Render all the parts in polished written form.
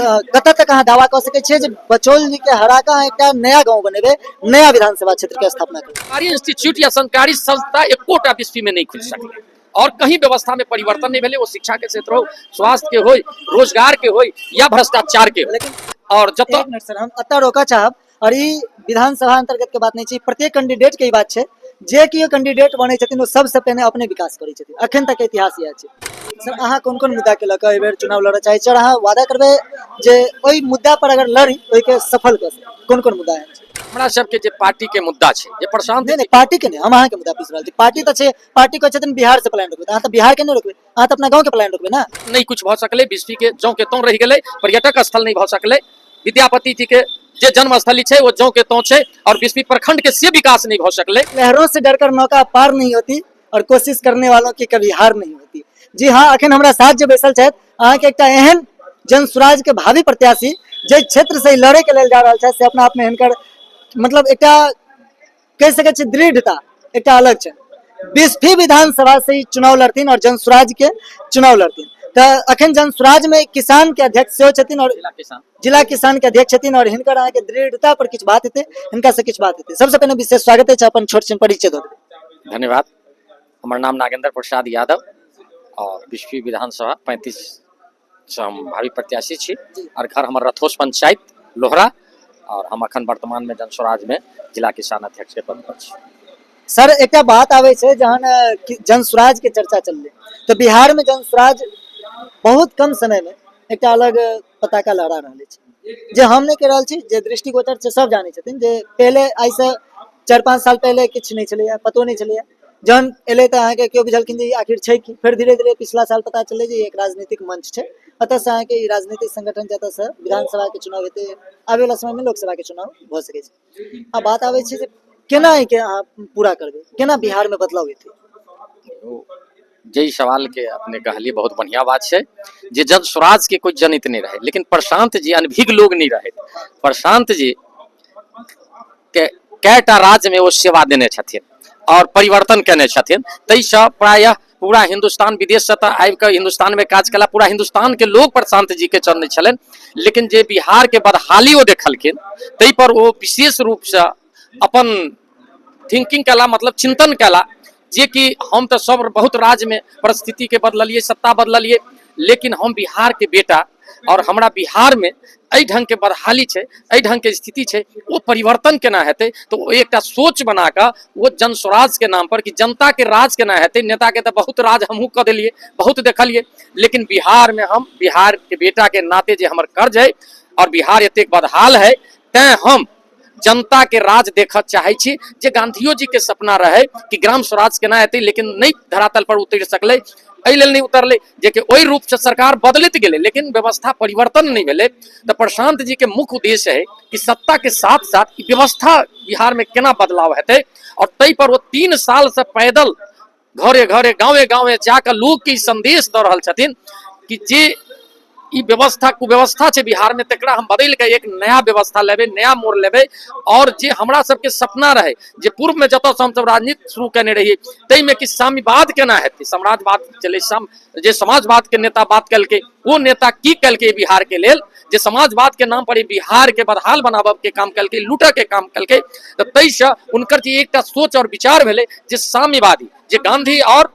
कतऽ तक अहाँ दावा कऽ सकै छियै जे बचौल जी के हरा कऽ अहाँ एकटा नया गाँव बनेबै, नया विधानसभा क्षेत्र के स्थापना करबै? सरकारी इंस्टीट्यूट या सरकारी संस्था एकोटा बिस्फी में नहीं खुलि सकलै और कहीं व्यवस्था में परिवर्तन नहीं भेलै। वो शिक्षा के क्षेत्र हो, स्वास्थ्य के हो, रोजगार के हो या भ्रष्टाचार के हो। लेकिन और जब एक मिनट सर, हम एतऽ रोकऽ चाहब और ई विधानसभा अंतर्गत के बात नहीं छै, प्रत्येक कैंडिडेट के ई बात छै। जे केओ कैंडिडेट बनै छथिन, ओ सबसँ पहिने अपने विकास करै छथिन। अखन तक इतिहास इएह छै। सर, अहाँ कोन कोन मुद्दा के लऽ कऽ एहि बेर चुनाव लड़ऽ चाहै छी और अहाँ वादा करबै जे ओहि मुद्दा पर अगर लड़ी, ओहिके सफल कऽ सकी? कोन कोन मुद्दा एहन छै? हमरा सबके जे पार्टी के मुद्दा छै जे प्रशांत नहीं, पार्टी के नहीं, हम अहाँके मुद्दा पूछि रहल छी। पार्टी तऽ छै, पार्टी कहै छथिन बिहार से पलायन रोकबै, तऽ अहाँ तऽ बिहार के नहि रोकबै, अहाँ तऽ अपना गाँव के पलायन रोकबै ने। नहीं कुछ भऽ सकलै। बिस्फी के जौं के तौं रहि गेलै, पर्यटक स्थल नहीं भऽ सकलै। विद्यापति जी के जे जन्मस्थली छै, वो जौं के तौं छै और बिस्फी प्रखंड के से विकास नहीं भऽ सकलै। लहरों से डरकर नौका पार नहीं होती और कोशिश करने वालों की कभी हार नहीं होती। जी हाँ, अखन हमरा साथ जे बैसल छथि, अहाँके एकटा एहन जन सुराज के भावी प्रत्याशी, जे क्षेत्र से ई लड़े के लेल जा रहल छथि, से अपना आप में हिनकर मतलब एकटा कहि सकै छी दृढ़ता एकटा अलग छै। बिस्फी विधानसभा से ई चुनाव लड़थिन और जन सुराज के चुनाव लड़थिन। तऽ अखन जन सुराज में किसान के अध्यक्ष सेहो छथिन और जिला किसान जिला किसान के अध्यक्ष छथिन और हिनकर अहाँके दृढ़ता पर किछु बात हेतै, हिनका से किछु बात हेतै। सबसे पहिने विशेष स्वागत अछि, अपन छोट छिन परिचय दऽ देबै। धन्यवाद। हमर नाम नागेंद्र प्रसाद यादव और बिस्फी विधानसभा 35 से हम भावी प्रत्याशी छी और घर हमर रथोस पंचायत लोहरा और हम अखन वर्तमान में जन स्वराज में जिला किसान अध्यक्ष के पद पर छी। सर, एकटा बात आबै छै, जहन जन सुराज के चर्चा चललै तऽ बिहार में जन सुराज बहुत कम समय में एकटा अलग पताका लहरा रहल अछि। जे हम नहि कहि रहल छी, जे दृष्टिगोचर छै, सब जानै छथिन जे पहिले आइसँ 4-5 साल पहिले किछु नहि छलैया, पतो नहि छलैया। जहन एलै तऽ अहाँके केओ बुझलखिन जे ई आखिर छै की। फेर धीरे धीरे पिछला साल पता चललै जे ई एक राजनीतिक मंच छै। एतऽसँ अहाँके ई राजनीतिक संगठन, जतऽसँ विधानसभा के चुनाव हेतै, आबै वाला समय मे लोकसभा के चुनाव भऽ सकै छै। आ बात आबै छै जे केना एहिके अहाँ पूरा करबै, केना बिहार मे बदलाव एतै? जे सवाल के अपने कहलिए, बहुत बढ़िया बात छै जे जन स्वराज के कोई जनित नहीं रहे, लेकिन प्रशांत जी अनभिज्ञ लोग नहीं रहे। प्रशांत जी के कएटा राज्य में ओ सेवा देने छथिन और परिवर्तन केने छथिन। ताहिसँ प्रायः पूरा हिंदुस्तान, विदेशसँ तऽ आबि कऽ हिंदुस्तान में काज केला, पूरा हिंदुस्तान के लोग प्रशांत जी के चलने छलनि। लेकिन जे बिहार के बदहाली ओ देखलखिन, ताहि पर ओ विशेष रूपसँ अपन थिंकिंग केला, मतलब चिंतन केला जे कि हम तऽ सब बहुत राज्य में परिस्थिति के बदललिए, सत्ता बदललिए, लेकिन हम बिहार के बेटा और हमरा बिहार में एहि ढंग के बदहाली छै, एहि ढंग के स्थिति छै, ओ परिवर्तन केना हेतै? तऽ ओ एकटा सोच बना कऽ ओ जन स्वराज के नाम पर कि जनता के राज केना हेतै। नेता के तऽ बहुत राज हमहूँ कऽ देलियै, बहुत देखलियै, लेकिन बिहार में हम बिहार के बेटा के नाते जे हमर कर्ज है और बिहार एतेक बदहाल है, तैं हम जनता के राज देखऽ चाहै छी। जे गांधियो जी के सपना रहे कि ग्राम स्वराज केना हेतै, लेकिन नहि धरातल पर उतरि सकलै। एहि लेल नहि उतरलै जे कि ओहि रूपसँ सरकार बदलैत गेलै, लेकिन व्यवस्था परिवर्तन नहि भेलै। तऽ प्रशांत जी के मुख्य उद्देश्य है कि सत्ता के साथ साथ ई व्यवस्था बिहार में केना बदलाव हेतै और ताहि पर ओ 3 साल से पैदल घरे घरे, गाँवे गाँवे जाकऽ लोकके ई संदेश दऽ रहल छथिन कि जे ई व्यवस्था कुव्यवस्था छै बिहार में, तकरा हम बदलि कऽ एक नया व्यवस्था लेबै, नया मोड़ लेबै। और जे हमरा सबके सपना रहै, जे पूर्व में जतऽ से हमसब राजनीति शुरू केने रहियै, ताहिमे कि साम्यवाद केना हेतै, साम्राज्यवाद चलै, सम जे समाजवाद के नेता बात केलकै, ओ नेता की केलकै बिहार के लेल? जे समाजवाद के नाम पर ई बिहार के बदहाल बनाबऽ के काम केलकै, लूटऽ के काम केलकै। तऽ ताहिसँ हुनकर जे एकटा सोच और विचार भेलै जे साम्यवादी, जे गांधी और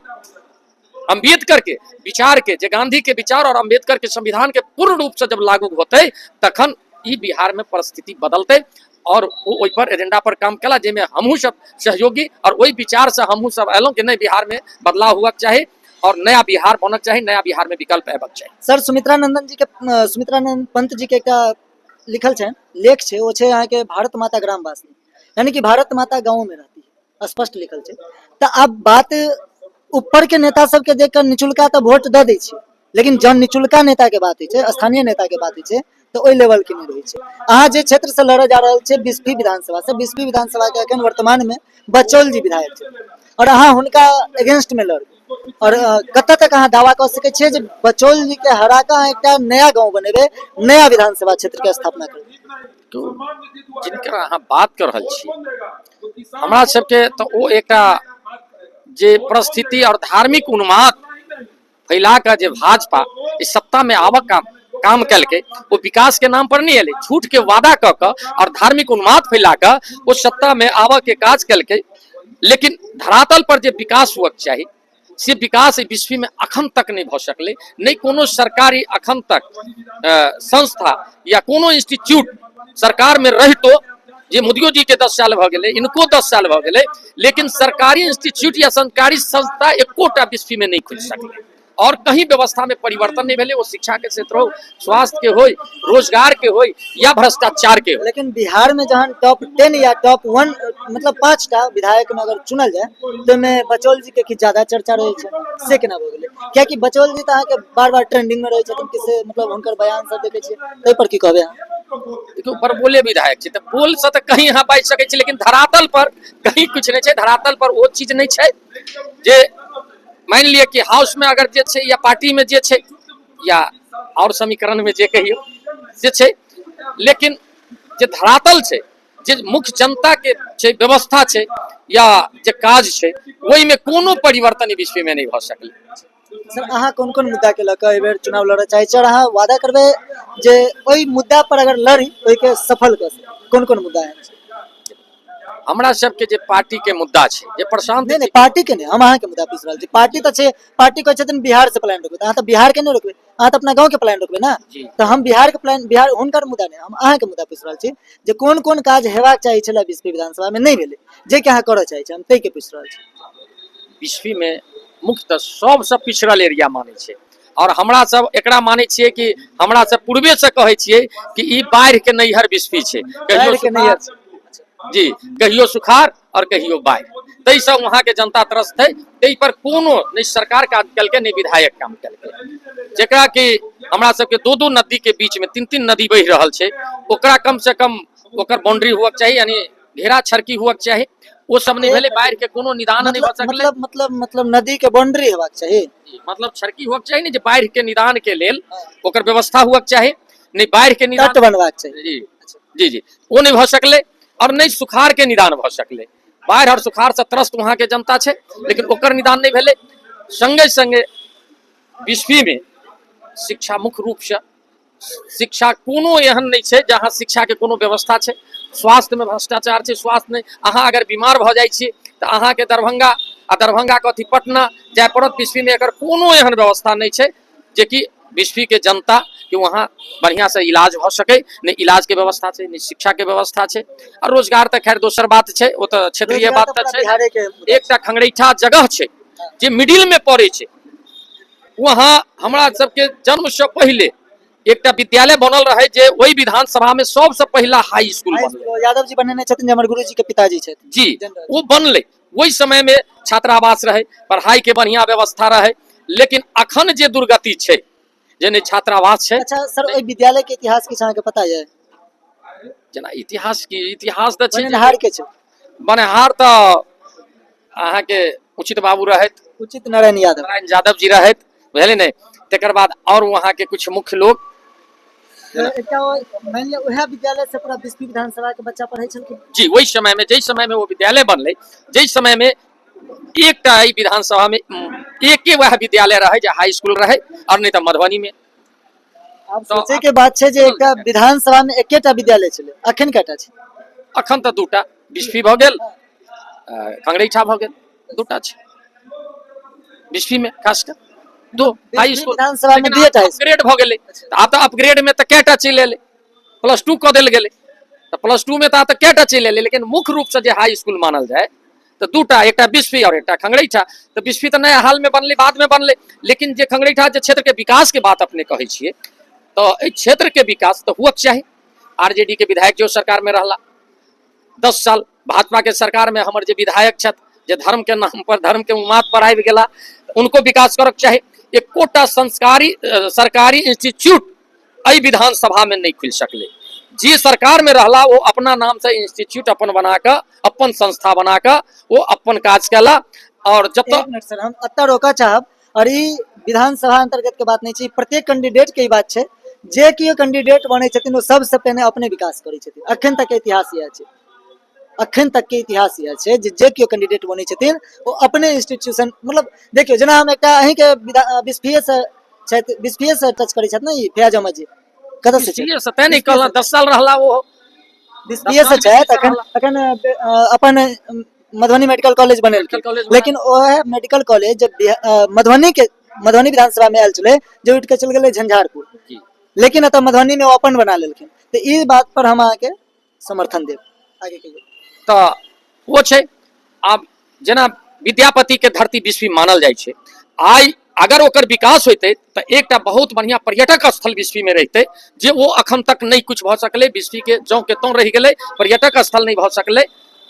अम्बेडकर के विचार के, जे गांधी के विचार और अम्बेडकर के संविधान के पूर्ण रूप से जब लागू होते, तखन ई बिहार में परिस्थिति बदलते। और ओ ओहि पर एजेंडा पर काम केला, जाहिमे हमहूँ सब सहयोगी और ओहि विचार से हमहूँ सब एलहुँ कि नहीं, बिहार में बदलाव हुआ के चाही और नया बिहार बनक चाही, नया बिहार में विकल्प अयबाक चाही। सर, सुमित्रा नंदन जी के, सुमित्रा नंदन पंत जी के एकटा लिखल छै, लेख छै, ओ छै अहाँके "भारत माता ग्रामवासी", यानी कि भारत माता गाँव में रहती है, स्पष्ट लिखल छै। तऽ आब बात ऊपर के नेता सबके देख कऽ निचुलका तऽ वोट दऽ दै छै, लेकिन जहन निचुलका नेता के बात होइ छै, स्थानीय नेता के बात होइ छै, तऽ ओहि लेवल के नहि रहै छै। अहाँ जे क्षेत्र से लड़ऽ जा रहल छियै, बिस्फी विधानसभा से, बिस्फी विधानसभा के एखन वर्तमान में बचौल जी विधायक छै और अहाँ हुनका अगेंस्ट में लड़बै और कतऽ तक अहाँ दावा कऽ सकै छियै जे बचौल जी के हरा कऽ अहाँ एकटा नया गाँव बनेबै, नया विधानसभा क्षेत्र के स्थापना करबै? तो जिनकर अहाँ बात कऽ रहल छी, हमरा सबके तऽ ओ एकटा जे परिस्थिति और धार्मिक उन्माद फैला कऽ जे भाजपा इस सत्ता में आबक काम काम केलकै, ओ विकास के नाम पर नहि एलै। झूठ के वादा कऽ कऽ और धार्मिक उन्माद फैला कऽ ओ सत्ता में आबऽ के काज केलकै, लेकिन धरातल पर जे विकास हुअ के चाही से विकास एहि विश्व में अखन तक नहि भऽ सकलै। नहि कोनो सरकारी अखन तक संस्था या कोनो इंस्टीट्यूट सरकार में रहितो, जे मोदियो जी के 10 साल भऽ गेलै, इनको 10 साल भऽ गेलै, लेकिन सरकारी इंस्टीट्यूट या सरकारी संस्था एकोटा विश्व में नहि खुलि सकलै और कहीं व्यवस्था में परिवर्तन नहीं भेलै। वो शिक्षा के क्षेत्र हो, स्वास्थ्य के हो, रोजगार के हो या भ्रष्टाचार के हो। लेकिन बिहार में जहन टॉप 10 या टॉप 1, मतलब 5टा विधायक में अगर चुनल जाए तो में बचौल जी के किछु ज्यादा चर्चा रहै छै, से केना भऽ गेलै? कियाकि बचौल जी तऽ अहाँके बार बार ट्रेंडिंग में रहै छथिन, कि से मतलब हुनकर बयान सब देखै छियै, ताहि पर की कहबै अहाँ? देखियौ, बड़बोले विधायक छै तऽ बोल से तऽ कहीं अहाँ बाजि सकै छी, लेकिन धरातल पर कहीं किछु नहि छै। धरातल पर ओ चीज नहि छै जे मानि लिअ कि हाउस में अगर जे छै या पार्टी में जे छै या और समीकरण में जे कहियौ से छै, लेकिन जे धरातल छै, जे मुख्य जनता के छै, व्यवस्था छै या जे काज छै, ओहिमे कोनो परिवर्तन ई विश्व में नहि भऽ सकलै। सर, अहाँ कोन कोन मुद्दा के लऽ कऽ एहि बेर चुनाव लड़ऽ चाहै छी और अहाँ वादा करबै जे ओहि मुद्दा पर अगर लड़ी ओहिके सफल कऽ सकी? कोन कोन मुद्दा एहन छै? हमरा सबके जे पार्टी के मुद्दा छै जे प्रशांत नहि नहि, पार्टी के नहि, हम अहाँके मुद्दा पूछि रहल छी। पार्टी तऽ छै, पार्टी कहै छथिन बिहार से पलायन रोकबै, तऽ अहाँ तऽ बिहार के नहि रोकबै, अहाँ तऽ अपना गाँव के पलायन रोकबै ने। जी। तऽ हम बिहार के पलायन, बिहार हुनकर मुद्दा नहि, हम अहाँके मुद्दा पूछि रहल छी जे कोन कोन काज हेबाक चाही छलै बिस्फी विधानसभा मे, नहि भेलै, जे कि अहाँ करऽ चाहै छी, हम ताहि के पूछि रहल छी। बिस्फी में मुख्यतः सबसँ पिछड़ल एरिया मानै छै और हमरा सब एकरा मानै छियै कि हमरा सब पूर्वे से कहै छियै कि ई बाढ़ि के नैहर बिस्फी छै। कहियो बाढ़ि के नैहर छै। जी, कहियो सुखाड़ और कहियो बाढ़ि, ताहिसँ वहाँ के जनता त्रस्त है। ताहि पर कोनो नहि सरकार काज केलकै, नहि विधायक काम केलकै। जकरा कि हमरा सबके दो दो नदी के बीच में तीन तीन नदी बहि रहल छै, ओकरा कम से कम ओकर बाउंड्री हुअ के चाही, यानी घेरा छड़की हुअ के चाही, ओ सब नहि भेलै। बाढ़ि के कोनो निदान नहि भऽ सकलै। मतलब मतलब मतलब नदी के बाउंड्री हेबाक चाही। मतलब छड़की हुअ के चाही ने, जे बाढ़ि के निदान के लेल ओकर व्यवस्था हुअ के चाही, नहि बाढ़ि के निदान तट बनबाक चाही। जी जी जी, ओ नहि भऽ सकलै और नहि सुखाड़ के निदान भऽ सकलै। बाढ़ि और सुखाड़ से त्रस्त वहाँ के जनता छै, लेकिन ओकर निदान नहि भेलै। संगे संगे बिस्फी में शिक्षा, मुख्य रूप से शिक्षा कोनो एहन नहि छै जहाँ शिक्षाके कोनो व्यवस्था छै। स्वास्थ्यमे भ्रष्टाचार छै, स्वास्थ्य नहि। अहाँ अगर बीमार भऽ जाइ छी तऽ अहाँके दरभंगा आ दरभंगाके अथी पटना जाय पड़त। बिस्फीमे एकर कोनो एहन व्यवस्था नहि छै जेकि बिस्फीके जनता कि वहाँ बढ़िआँसँ इलाज भऽ सकै। नहि इलाजके व्यवस्था छै, नहि शिक्षाके व्यवस्था छै आ रोजगार तऽ खैर दोसर बात छै, ओ तऽ क्षेत्रीय बात तऽ छै। एकटा खंगरैठा जगह छै जे मिडिलमे पड़ै छै, वहाँ हमरा सबके जन्मसँ पहिले एकटा विद्यालय बनल रहै जे ओहि विधानसभा में सबसँ पहिला हाई स्कूल बनलै। यादव जी बनेने छथिन, जे हमर गुरुजी के पिताजी छथिन। जी, ओ बनलै। ओहि समय में छात्रावास रहै, पढ़ाई के बढ़िया व्यवस्था रहै, लेकिन अखन जे दुर्गति छै जे नहि छात्रावास छै। अच्छा सर, ओहि विद्यालय के इतिहास किछु अहाँके पता यऽ? जेना इतिहास की, इतिहास तऽ छै। बनेनहार के छै? बनेहार तऽ अहाँके उचित बाबू रहथि। उचित नारायण यादव। नारायण यादव जी रहथि, बुझलियै ने? तकर बाद और वहाँ के कुछ मुख्य लोग। एकटा मानि लिअ उएह विद्यालय से पूरा बिस्फी विधानसभा के बच्चा पढ़ै छलखिन। जी, ओहि समय में, जाहि समय में ओ विद्यालय बनलै, जाहि समय में एकटा एहि विधानसभा में एके वएह विद्यालय रहै जे हाई स्कूल रहै, और नहि तऽ मधुबनी में। आब सोचै के बात छै जे एकटा विधानसभा में एकेटा विद्यालय छलै, अखन कएटा छै? अखन तऽ दूटा, बिस्फी भऽ गेल, खंगरैठा भऽ गेल, दूटा छै बिस्फी में, खास कऽ दो हाई स्कूल। विधानसभा में दुएटा अपग्रेड भऽ गेलै, आब तऽ अपग्रेड में तऽ कएटा चलि एलै, प्लस टू कऽ देल गेलै, तऽ प्लस टू में तऽ आब तऽ कएटा चलि एलै, लेकिन मुख्य रूप से जे हाई स्कूल मानल जाय तऽ दूटा, एकटा बिस्फी और एकटा खंगरैठा। तऽ बिस्फी तऽ नया हाल में बनलै, बाद में बनलै, लेकिन जे खंगरैठा जे क्षेत्र के विकास के बात अपने कहै छियै, तऽ एहि क्षेत्र के विकास तऽ हुअक चाही। आरजेडी के विधायक जो सरकार में रहला 10 साल, भाजपा के सरकार में हमर जे विधायक छथि जे धर्म के नाम पर धर्म के उन्माद पर आबि गेला, उनको विकास करक चाही। एकोटा संस्कारी सरकारी इंस्टीट्यूट एहि विधानसभा में नहीं खुलि सकलै। जे सरकार में रहला ओ अपना नाम से इंस्टीट्यूट अपन बना कऽ, अपन संस्था बना कऽ ओ अपन काज केला। और जब एक मिनट सर, हम एतऽ रोकऽ चाहब और ई विधानसभा अंतर्गत के बात नहीं छै, प्रत्येक कैंडिडेट के ई बात छै जे केओ कैंडिडेट बनै छथिन ओ सबसँ पहिने अपने विकास करै छथिन। अखन तक के इतिहास इएह छै, अखन तक के इतिहास इएह छै जे जे केओ कैंडिडेट बनै छथिन ओ अपने इंस्टीट्यूशन, मतलब देखियौ जेना हम एकटा अहीँके बिस्फीएसँ छथि, बिस्फीएसँ टच करै छथि ने ई फैयाज अहमद जी। कतऽ से छै? बिस्फीए से, तें नहि कहलहुँ, 10 साल रहला ओ। बिस्फीए से छथि। अखन अखन अपन मधुबनी मेडिकल कॉलेज बनेलखिन, लेकिन ओएह मेडिकल कॉलेज जब मधुबनी के मधुबनी विधानसभा में आयल छलै, जे उठि के चलि गेलै झंझारपुर, लेकिन एतऽ मधुबनी में ओ अपन बना लेलखिन। तऽ ई बात पर हम अहाँके समर्थन देब। आगे कहियौ। तऽ ओ छै, आब जेना विद्यापति के धरती बिस्फी मानल जाइ छै, आइ अगर ओकर विकास होइतै तऽ एकटा बहुत बढ़िआँ पर्यटक स्थल बिस्फीमे रहितै, जे ओ अखन तक नहि किछु भऽ सकलै। बिस्फीके जौं के तौं रहि गेलै, पर्यटक स्थल नहि भऽ सकलै।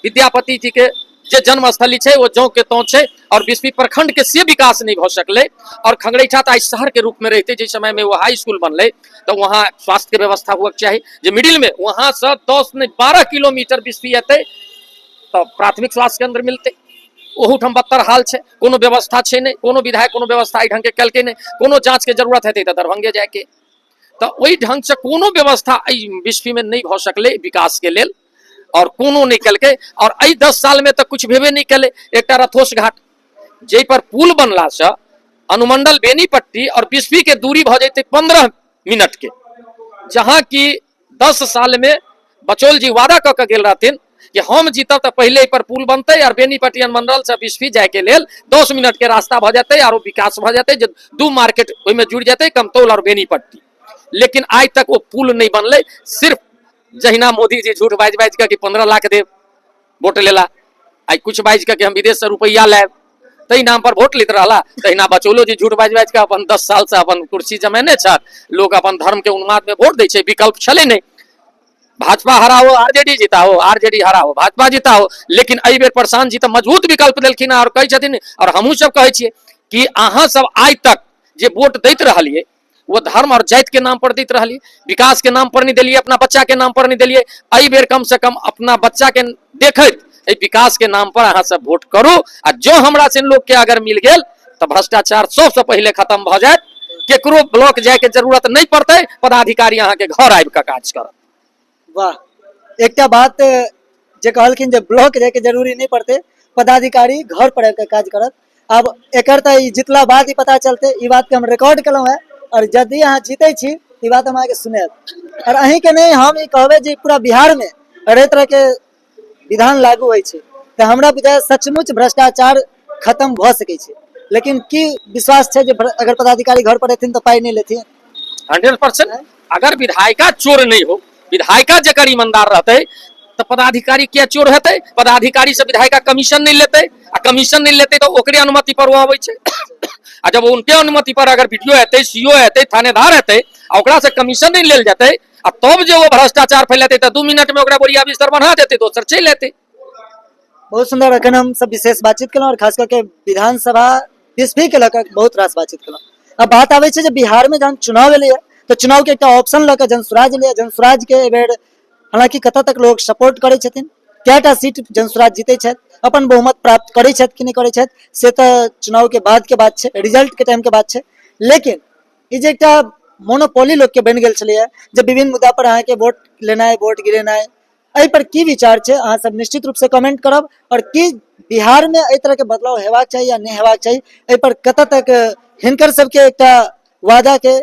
विद्यापति जी के जे जन्मस्थली छै ओ जौं के तौं छै, और बिस्फी प्रखंड के से विकास नहि भऽ सकलै। और खंगरैठा तऽ आइ शहर के रूप में रहितै। जाहि समय में ओ हाई स्कूल बनलै तऽ वहाँ स्वास्थ्य के व्यवस्था हुअके चाही, जे मिडिल में वहाँ से 10 नहि 12 किलोमीटर बिस्फी एतै तऽ प्राथमिक स्वास्थ्य केंद्र मिलतै। ओहूठाम बदतर हाल छै, कोनो व्यवस्था छै नहि, कोनो विधायक कोनो व्यवस्था एहि ढंगके केलकै नहि। कोनो जाँचके जरूरत हेतै तऽ दरभंगे जायके। तऽ ओहि ढंगसँ कोनो व्यवस्था एहि बिस्फीमे नहि भऽ सकलै विकासके लेल, आओर कोनो नहि केलकै। आओर एहि 10 सालमे तऽ किछु भेबे नहि केलै। एकटा रथोस घाट, जाहि पर पुल बनलासँ अनुमंडल बेनीपट्टी आओर बिस्फीके दूरी भऽ जेतै 15 मिनटके, जहाँ कि 10 सालमे बचौल जी वादा कऽ के गेल रहथिन कि हम जीतब तऽ पहिले एहि पर पुल बनतै आओर बेनीपट्टी अनुमंडल से बिस्फी जायके लेल 10 मिनट के रास्ता भऽ जेतै आओर विकास भऽ जेतै, जे 2 मार्केट ओहिमे जुड़ि जेतै, कमतौल आओर बेनीपट्टी। लेकिन आइ तक ओ पुल नहि बनलै। सिर्फ जहिना मोदी जी झूठ बाजि बाजि कऽ कि 15 लाख देब वोट लेला, आइ किछु बाजि कऽ कि हम विदेशसँ रुपैआ लायब, ताहि नाम पर वोट लैत रहला, तहिना बचौलो जी झूठ बाजि बाजि कऽ अपन 10 सालसँ अपन कुर्सी जमेने छथि। लोक अपन धर्मके उन्मादमे वोट दै छै, विकल्प छलै नहि। भाजपा हराओ आरजेडी जिताओ, आरजेडी हराओ भाजपा जिताओ। लेकिन एहि बेर प्रशांत जी तऽ मजबूत विकल्प देलखिन आओर कहै छथिन, आओर हमहूँ सब कहै छियै कि अहाँ सब आइ तक जे वोट दैत रहलियै वो धर्म और जाति के नाम पर दैत रहलियै, विकास के नाम पर नहीं देलियै, अपना बच्चा के नाम पर नहीं देलियै। एहि बेर कम से कम अपना बच्चा के देखैत एहि विकास के नाम पर अहाँ सब वोट करू, आ जो हमरा से लोग के अगर मिल गेल तऽ भ्रष्टाचार सबसे पहिले खत्म भऽ जायत। केकरो ब्लॉक जाय के जरूरत नहीं पड़तै, पदाधिकारी अहाँ के घर आबि कऽ काज करत। वाह, एकटा बात जे कहलखिन जे ब्लॉक जायके जरूरी नहि पड़तै, पदाधिकारी घर पर आबि कऽ काज करत। आब एकर तऽ ई जितला बाद ही पता चलतै। ई बातके हम रिकॉर्ड केलहुँ हेँ, आओर यदि अहाँ जीतै छी ई बात हम अहाँके सुनायब। आओर अहीँके नहि, हम ई कहबै जे पूरा बिहारमे एहि तरहके विधान लागू होइ छै तऽ हमरा बुझाइ सचमुच भ्रष्टाचार खत्म भऽ सकै छै। लेकिन की विश्वास छै जे अगर पदाधिकारी घर पर एथिन तऽ पाइ नहि लेथिन? 100%। अगर विधायिका चोर नहीं हो, विधायिका जकर ईमानदार रहते तो पदाधिकारी किया चोर हेतै? पदाधिकारी से विधायिका कमीशन नहीं लेते, आ कमीशन नहीं लेते तो ओकरे अनुमति पर वो आबै छै। आ जब उनके अनुमति पर अगर बीडीओ हेतै, सीओ हेतै, थानेदार हेतै, आ ओकरा से कमीशन नहीं लेल जेतै, आ तब जे वो भ्रष्टाचार फैलेतै तऽ 2 मिनट में ओकरा बोरिया बिस्तर बना देतै, दोसर चलि एतै। बहुत सुंदर। अखन हम सब विशेष बातचीत केलहुँ और खास करके विधानसभा बिस्फी के लऽ कऽ बहुत रास बातचीत केलहुँ। अब बात आबै छै जे बिहार में जहन चुनाव एलैए तऽ चुनाव के एकटा ऑप्शन लऽ कऽ जनसुराज एलैए। जनसुराज के एहि बेर हालांकि कतऽ तक लोग सपोर्ट करै छथिन, कएटा सीट जनसुराज जीतै छथि, अपन बहुमत प्राप्त करै छथि कि नहि करै छथि, से तऽ चुनाव के बाद के बात छै, रिजल्ट के टाइम के बात छै। लेकिन ई जे एकटा मोनोपोली लोकके बनि गेल छलैए जे विभिन्न मुद्दा पर अहाँके वोट लेनाइ, वोट गिरेनाइ, एहि पर की विचार छै अहाँ सब निश्चित रूप से कमेंट करब। और की बिहार में एहि तरह के बदलाव हेबाक चाही या नहि हेबाक चाही, एहि पर कतऽ तक हिनकर सबके एकटा वादा के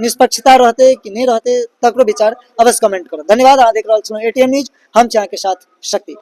निष्पक्षता रहते कि नहीं रहते, तकरो विचार अवश्य कमेंट करब। धन्यवाद। अहाँ देख रहल छलहुँ एटीएम न्यूज, हम छी अहाँके साथ शक्ति।